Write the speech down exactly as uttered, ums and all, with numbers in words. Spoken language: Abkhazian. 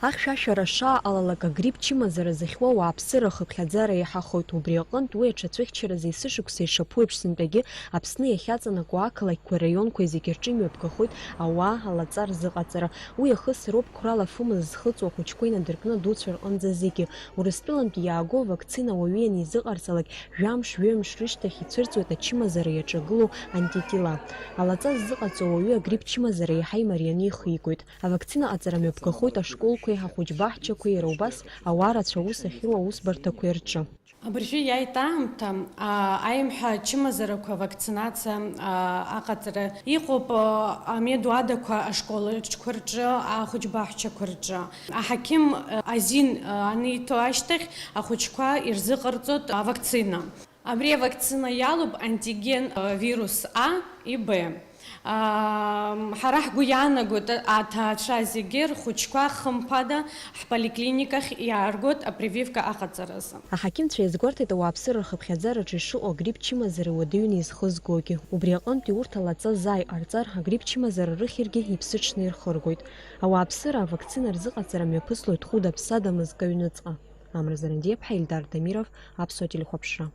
Ахьшәашәара шааҟалалак, агрипп чымазара зыхьуа ауааԥсыра ахыԥхьаӡара еиҳахоит. Убри аҟынтә, уи аҽацәыхьчаразы есышықәса ишаԥу еиԥш, сынтәагьы Аԥсны иахьаҵанакуа ақалақьқәеи араионқәеи зегьы рҿы имҩаԥгахоит ауаа алаҵа рзыҟаҵара. Уи ахысроуп қәрала афымыз зхыҵуа ахәыҷқәа инадыркны адуцәа рҟынӡа зегьы. Урыстәылантәи иааго авакцина ауаҩы ианизыҟарҵалак, жәамш, ҩымш рышьҭахь ицәырҵуеит ачымазара иаҿагылоу антитила. Алаҵа ззыҟаҵо ауаҩы агрипп чымазара иаҳа имарианы ихигоит. Авакцина аҟаҵара мҩаԥгахоит ашколқәеи, ахәыҷбаҳчақәеи, иара убас ауаа рацәа аус ахьруа аусбарҭақәеи рҿы. Абыржәы иааит аамҭа, а, аимҳәа ачымазарақәа, авакцинациа, а, аҟаҵара. Иҟоуп, а, амедуадақәа ашколаҿқәа рҿы, ахәыҷбаҳчақәа рҿы. Аҳақьым, а, азин, а, аниҭо ашьҭахь, ахәыҷқәа ирзыҟарҵоит авакцина. Абри авакцина иалоуп антиген, а, вирус А и Б. Ам, ҳара ҳгәы иаанагоит, а-, аҭаацәа зегьы рхәыҷқәа хымԥада ҳполиклиникахь иааргоит апрививка аҟаҵаразы. Аҳақьымцәа иазгәарҭеит ауааԥсыра рхыԥхьаӡараҿы ишыҟоу агрипп чымазара уадаҩны изхызгогьы. Убри аҟынтәи урҭ алаҵа заа иҟарҵар, агрипп чымазара рыхьыргьы иԥсыҽны ирхыргоит. Ауааԥсыра авакцина рзыҟаҵара мҩаԥыслоит хәыда-ԥсада мызкы аҩныҵҟа. Амра Зарандиаԥҳа, Ильдар Дамиров, Аԥсуа телехәаԥшра.